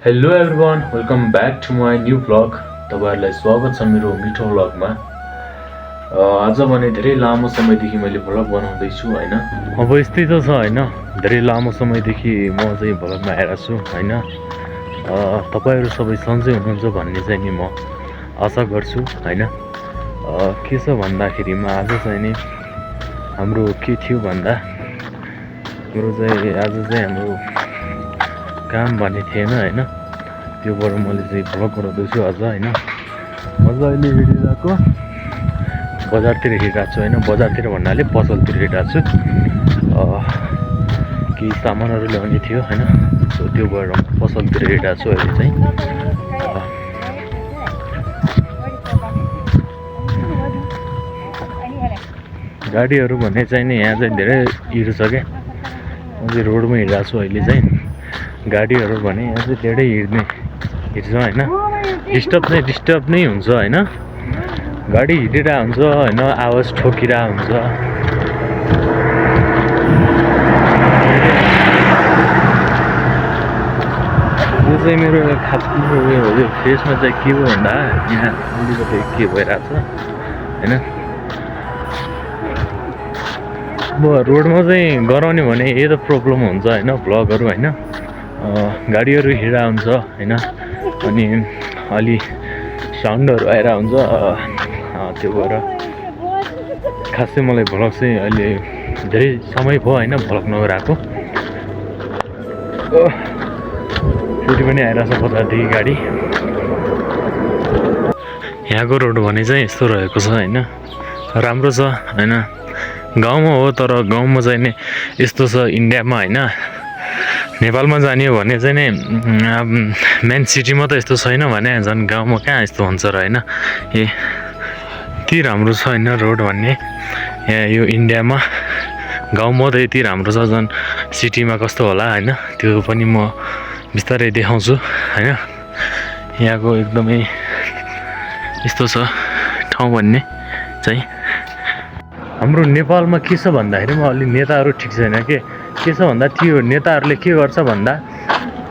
Hello everyone welcome back to my new vlog. तपाईँहरूलाई स्वागत छ मेरो मिठो भ्लगमा। आज भने धेरै लामो समयदेखि मैले भ्लग बनाउँदैछु होइन। अब यस्तै त छ होइन, धेरै लामो समयदेखि म चाहिँ भ्लगमा आएर छु होइन। तपाईँहरू सबै सन्चै हुनुहुन्छ भन्ने चाहिँ नि म आशा गर्छु होइन। के छ भन्दाखेरिमा आज चाहिँ नि हाम्रो के थियो भन्दा हाम्रो काम भन्ने थिएन होइन। त्योबाट मैले चाहिँ भ्लग गराउँदैछु आज होइन। म चाहिँ अहिले हिँडिरहेको बजारतिर हिँडिरहेको छु होइन। बजारतिर भन्नाले पसलतिर हिँडिरहेको छु। केही सामानहरू ल्याउने थियो होइन। सो त्यो भएर पसलतिर हिँडिरहेको छु अहिले चाहिँ। गाडीहरू भन्ने चाहिँ नि यहाँ चाहिँ धेरै हिँड्छ क्या। म चाहिँ रोडमा हिँडिरहेको छु अहिले चाहिँ। गाडीहरू भने यहाँ चाहिँ धेरै हिँड्छ होइन। डिस्टर्ब नै हुन्छ होइन। गाडी हिँडिरहेको हुन्छ होइन, आवाज ठोकिरहेको हुन्छ। यो चाहिँ मेरो खासमा फेसमा चाहिँ के हो भन्दा यहाँ अलिकति के भइरहेको छ होइन। अब रोडमा चाहिँ गराउने भने यही त प्रब्लम हुन्छ होइन, भ्लगहरू होइन। गाडीहरू हिँडिरहेको हुन्छ होइन, अनि अलि साउन्डहरू आइरहेको हुन्छ। त्यो भएर खास चाहिँ मलाई भ्लग चाहिँ अहिले धेरै समय भयो होइन भ्लग नगराएको। फेरि पनि आइरहेको छ बजारदेखि गाडी। यहाँको रोड भने चाहिँ यस्तो रहेको छ होइन, राम्रो छ होइन। गाउँमा हो तर गाउँमा चाहिँ नि यस्तो छ इन्डियामा होइन। नेपालमा जाने हो भने चाहिँ नि मेन सिटीमा त यस्तो छैन भने झन् गाउँमा कहाँ यस्तो हुन्छ र होइन। यति राम्रो छ होइन रोड भन्ने यहाँ यो इन्डियामा। गाउँमा त यति राम्रो छ, झन् सिटीमा कस्तो होला होइन। त्यो पनि म बिस्तारै देखाउँछु होइन। यहाँको एकदमै यस्तो छ ठाउँ भन्ने चाहिँ। हाम्रो नेपालमा के छ भन्दाखेरिमा अलि नेताहरू ठिक छैन के छ भन्दा त्यो नेताहरूले के गर्छ भन्दा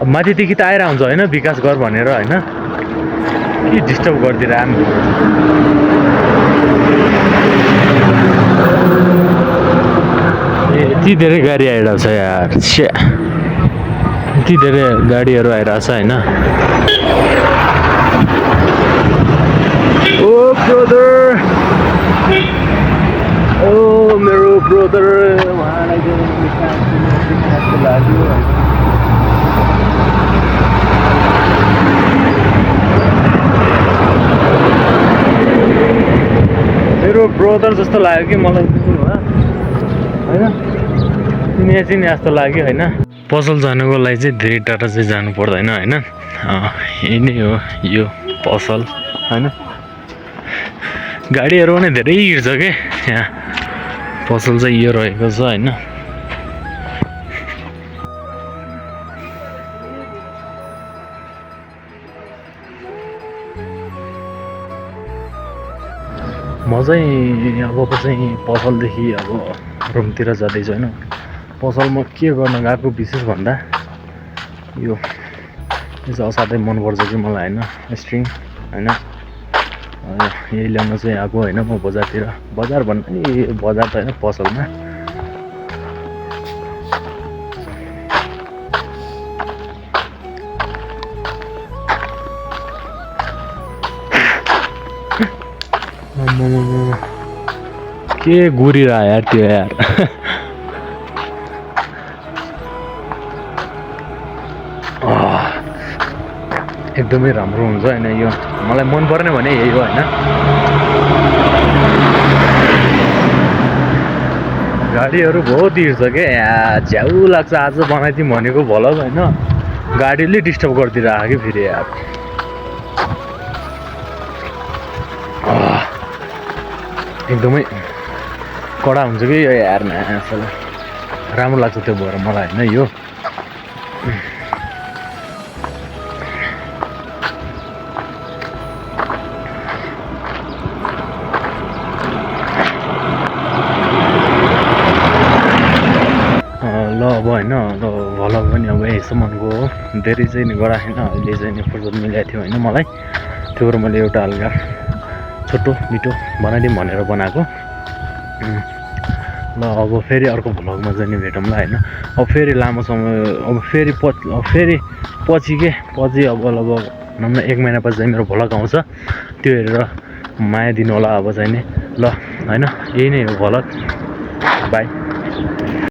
माथिदेखि त आएर हुन्छ होइन, विकास गर भनेर होइन। के डिस्टर्ब गरिदिएर यति धेरै गाडी आइरहेको छ यार। यति धेरै गाडीहरू आइरहेको छ होइन। ओ ब्रदर, ओ मेरो ब्रदर, उहाँलाई लाग्यो मेरो ब्रदर जस्तो लाग्यो कि मलाई होइन। चिने जस्तो लाग्यो होइन। पसल जानुको लागि चाहिँ धेरै टाढा चाहिँ जानु पर्दैन होइन। यही नै हो यो पसल होइन। गाडीहरू पनि धेरै हिँड्छ के यहाँ। पसल चाहिँ यो रहेको छ होइन। म चाहिँ अब चाहिँ पसलदेखि अब रुमतिर जाँदैछु होइन। पसलमा के गर्न गएको विशेष भन्दा यो चाहिँ असाध्यै मनपर्छ कि मलाई होइन, स्ट्रिङ होइन। यही ल्याउन चाहिँ आएको होइन म बजारतिर। बजार भन्दा नि बजार त होइन, पसलमा। के गुरिरह यार त्यो यार। एकदमै राम्रो हुन्छ होइन यो। मलाई मनपर्ने भने यही हो होइन। गाडीहरू बहुत हिँड्छ क्या यहाँ। झ्याउ लाग्छ आज बनाइदिउँ भनेको भ्लग होइन, गाडीले डिस्टर्ब गरिदिइरहेको कि फेरि यार। एकदमै कडा हुन्छ कि यो यार न। राम्रो लाग्छ त्यो भएर मलाई होइन यो। ल अब होइन, ल भ्लग पनि अब यहीसम्मको हो। धेरै चाहिँ नि गराएन अहिले चाहिँ नि फुर्सद मिलाएको थियो होइन मलाई त्यो भएर मैले एउटा हल्का छोटो मिठो बनाइदिउँ भनेर बनाएको ल अब फेरि अर्को भ्लगमा चाहिँ नि भेटौँला होइन अब फेरि लामो समय अब फेरि पछि अब लगभग नम्न 1 महिनापछि चाहिँ मेरो भ्लग आउँछ त्यो हेरेर माया दिनु होला अब चाहिँ नि ल होइन यही नै हो भ्लग बाई